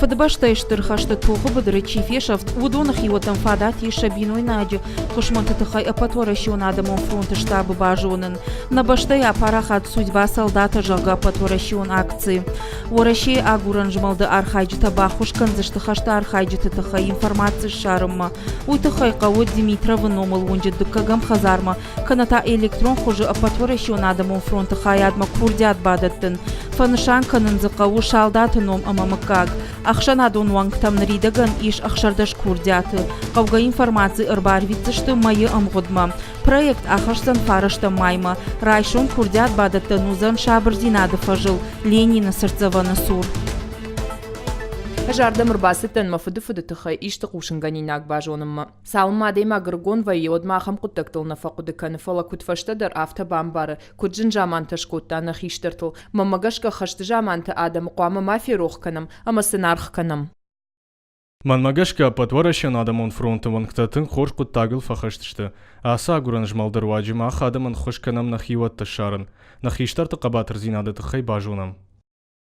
Фыдыбӕстӕйы Стыр хӕсты тохы быдыры чи фесӕфт, уыдоны хиуӕттӕн фадат ис сӕ бинойнаджы хъысмӕты тыххӕй Ӕппӕтуӕрӕсеон адӕмон фронты штабы базонын. Нӕ бӕстӕйы апарахат Судьба солдата, зӕгъгӕ, ӕппӕтуӕрӕсеон акци. Уӕрӕсейы агурӕн змӕлды архайджытӕ баххуыс кӕндзысты хӕсты архайджыты тыххӕй информаци ссарынмӕ. Уый тыххӕй хъӕуы Димитровы номыл уынджы дыккӕгӕм хӕдзармӕ кӕнӕ та электрон хуызы Ӕппӕтуӕрӕсеон адӕмон фронты хайадмӕ курдиат бадӕттын. Фӕнысан кӕнын дзы хъӕуы салдаты ном ӕмӕ мыггаг. Ӕхсӕнадон уӕнгтӕм ныридӕгӕн ис 16 курдиаты. Хъӕугӕ информаци ӕрбарвитдзысты мӕйы ӕмгъуыдмӕ. Проект ахӕсдзӕн фарӕстӕм маймӕ. Райсом курдиат бадӕттӕн уыдзӕн Сабырдзинады фӕзыл Ленины цыртдзӕвӕны цур. Ӕз ардӕм ӕрбацыдтӕн мӕ фыдыфыды тыххӕй исты хъусынгӕнинаг базонынмӕ. Цалынмӕ адӕймаг ӕрыгон вӕййы, уӕдмӕ ахӕм хъуыддӕгтыл нӕ фӕхъуыды кӕны, фӕлӕ куыд фӕстӕдӕр, афтӕ бамбары, куыд зын замантӕ скодта нӕ хистӕртыл. Мӕнмӕ гӕсгӕ, хӕсты заманты адӕмы хъуамӕ ма ферох кӕнӕм ӕмӕ сын аргъ кӕнӕм. Мӕнмӕ гӕсгӕ, Ӕппӕтуӕрӕсеон адӕмон фронты уӕнгтӕ тынг хорз хъуыддагыл фӕхӕст сты. Ацы агурӕн змӕлды руаджы мах адӕмӕн ӕххуыс кӕнӕм нӕ хиуӕтты ссарын, нӕ хистӕрты хъӕбатырдзинады тыххӕй базонӕм.